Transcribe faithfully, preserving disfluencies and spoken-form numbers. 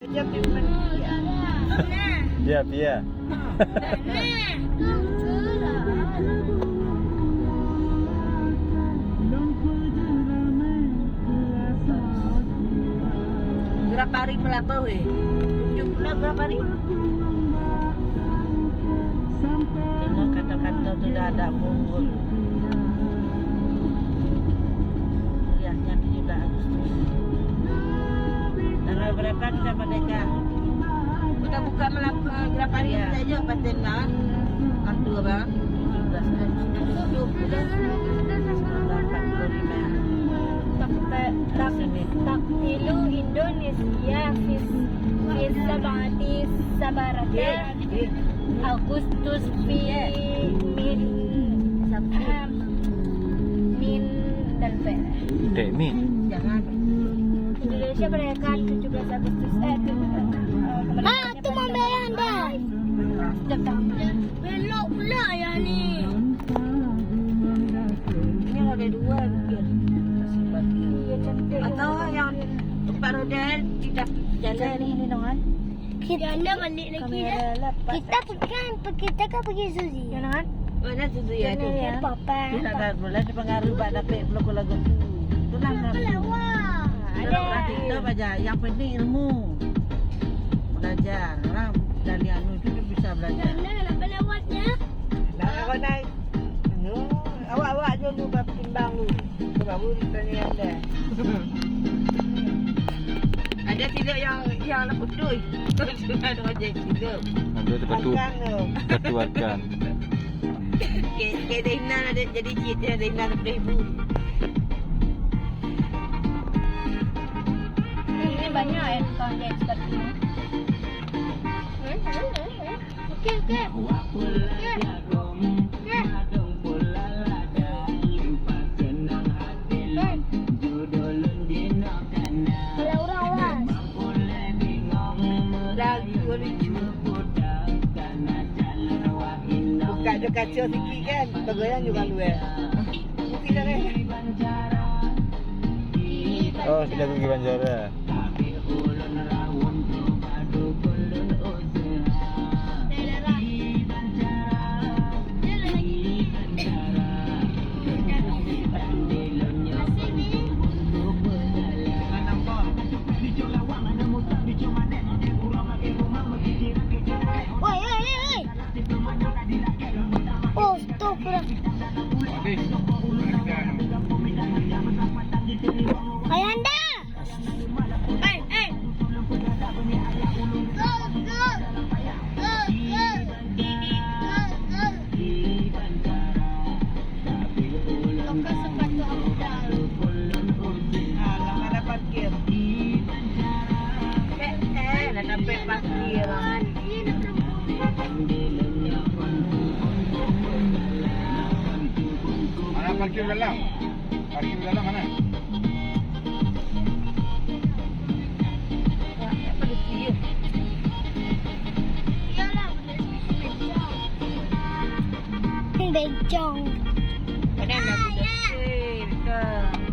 Dia pia. Berapa hari pelabur, weh? Tujuh bulan berapa hari? Tengok kata-kata tu dah ada muncul. Kuliahnya tujuh belas Agustus. Tanggal berapa kita merdeka? Udah buka malam, eh, berapa hari kita jawab pasti nak? Waktu apa? Tujuh belas Agustus. Tujuh belas. Empat puluh lima. Tak, tak, tak, taktilu Indonesia fis, fis sabati sabarata. Agustus fi min, min dalpe. Dek min. Indonesia merdeka tujuh belas Agustus, eh, tujuh belas. Ah, tu membeli anda. Belok pula ya ni. Ini ada dua mungkin. Iya, cantik. Atau yang empat roda tidak jalan. Ini dengan kita balik lagi dah. Kita bukan, kita kan pergi Suzy. Yang dengan? Mana Suzy ya tu? Papa. Kita dah mulai terpengaruh bak dapet pelukon lagu tu. Itulah. Ada. Orang TikTok aja. Yang penting ilmu. Belajar. Orang dari anu tu bisa belajar. Mana nak pelawatnya? Nah, kau naik. Anu, awak-awak je dulu bak timbang dulu. Sebab urus tanya anda. Ada tidak yang, yang nak putus? Ada aja tidak. Ada tu patu. Akan tu. Patu akan. Ke, ke Zainal ada jadi cit ya, Zainal sepuluh ribu. Ini banyak ya tukang jahit seperti ini. Hmm, hmm, hmm, hmm. Okey, okey. Okey. Okey. Okey. Kalau orang was. Lagu lucu. Buka je kaca sikit kan, pegoyang juga luar. Putih dah kan? Oh, sudah pergi Banjara. Oi, oi, oi, oi. Oh, stop lah. Ayanda! Hey, hey. Go, go. Go, go. Buka sepatu aku dah. Ah, lama dah parkir. Eh, eh, dah sampai parkir. Mana parkir dalam? Parkir dalam mana? Bencong. Ada lagu bersih, betul.